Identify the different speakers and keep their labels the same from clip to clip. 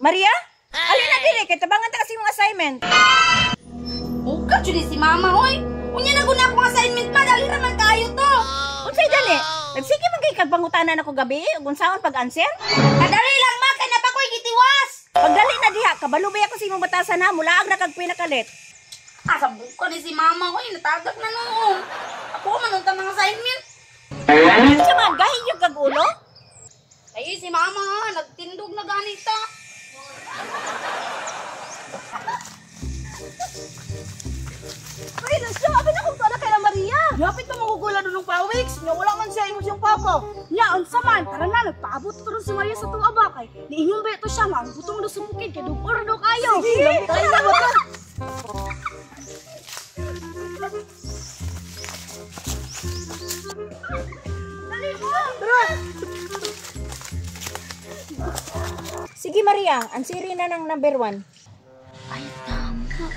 Speaker 1: Maria? Alin na dili kay tabangan ta kasi imong assignment.
Speaker 2: Uka jud si mama hoy. Unya na gud na akong assignment ma, dali ra man kayo to.
Speaker 1: Unsay dali? Nagsige man kay kag pangutana nako gabi ug unsaon pag-answer?
Speaker 2: Kadali lang ma kay napa koy gitiwas.
Speaker 1: Pagdali na diha, kabalo ba ako sa imong batasan ha, mulaag na kag pinakalit.
Speaker 2: Asa buka ni si mama hoy, natagak na noon. Ako man unta mga assignment.
Speaker 1: Unsa man gahi yung kag ulo?
Speaker 2: Ay si mama ha, nagtindog na ganita.
Speaker 3: Ay, Lucio, abi na kung tuwa kay Maria. Yapit na magugula doon ng pawiks. Nga wala man siya ingon siyang papa.
Speaker 4: Nya, unsa man, tara na, nagpaabot to ron si Maria sa tuwa ba kay. Niingon ba ito siya, nga ang butong daw sa bukid, kay dugor daw kayo.
Speaker 3: Sige, tayo na ba to?
Speaker 1: Sige Maria, ansiri na ng number 1.
Speaker 2: Ay tama.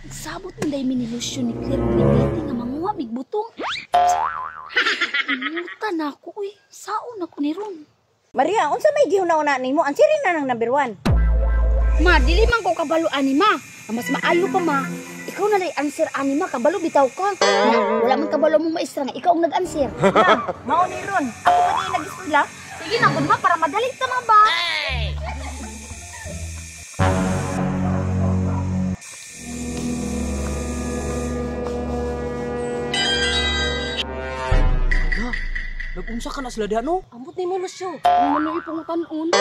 Speaker 2: Nagsabot man dahil mi ni Lucio ni Claire ni Betty nga manguha mig butong. Imuta na ako uy. Saon ako ni ron.
Speaker 1: Maria, unsa may gihuna-una nimo? Ansiri na ng number 1.
Speaker 2: Ma, dili man ko kabalo ani ma. Ang mas maayo pa ma. Ikaw na lay answer ani ma, kabalo bitaw ka. Na, wala man kabalo mong maestra nga ikaw ang nag-answer.
Speaker 1: Na, mao ni ron. Ako pa di nag-eskwela.
Speaker 2: Sige na gud ma para madali ta ma ba.
Speaker 5: Ha, nag-unsa ka na sila diha no?
Speaker 3: Ambot ni mo, Lucio.
Speaker 4: Ang manoy pangutanon.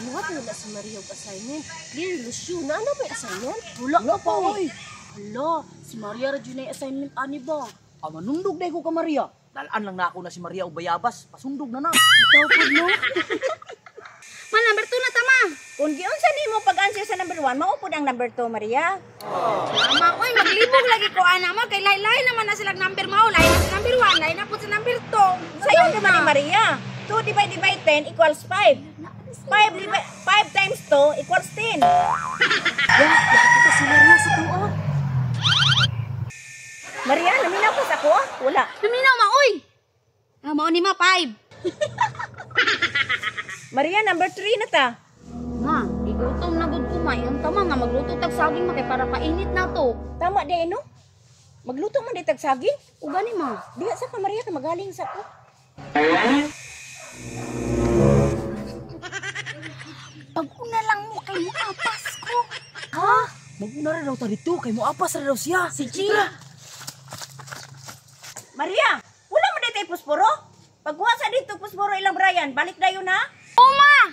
Speaker 3: Muhat na na si Maria og assignment. Clear, Lucio. Na ano ba yung assignment?
Speaker 4: Wala pa oy. Hala, si Maria ra jud na assignment ani ba?
Speaker 5: Ah, manundog dahil ko ka Maria. Dalaan lang na ako na si Maria og bayabas. Pasundog na na.
Speaker 4: Ikaw pud no.
Speaker 2: Ma, number 2 na tama.
Speaker 1: Kung giunsa nimo pag-answer sa number 1, mao pud ang number 2, Maria.
Speaker 2: Tama oy, maglibog lagi ko ana ma kay lahi-lahi naman na silang number mao, lahi na sa number 1, lahi na pud sa number 2.
Speaker 1: Sayo naman ni Maria. 2 divided by 10 equals 5. 5 5 times 2 equals 10.
Speaker 3: Ya, nakita si Maria sa tuwa.
Speaker 1: Maria, naminaw ka sa ako? Wala.
Speaker 2: Naminaw ma oy. Ah, mao ni ma 5.
Speaker 1: Maria, number 3 na ta.
Speaker 2: Ma, igutom na gud ko ma. Ang tama nga magluto tag saging ma kay para painit na to.
Speaker 1: Tama di no? Magluto man di tag saging.
Speaker 2: O gani ma.
Speaker 1: Diha sa ka Maria kay magaling sa ko.
Speaker 2: Pag-una lang mo kay mo apas ko.
Speaker 5: Ha? Mag-una ra daw ta dito kay moapas ra daw siya.
Speaker 2: Sige.
Speaker 1: Maria, wala man di tay pusporo? Pagkuha sa dito pusporo ilang Brian, balik dayon ha.
Speaker 2: O ma,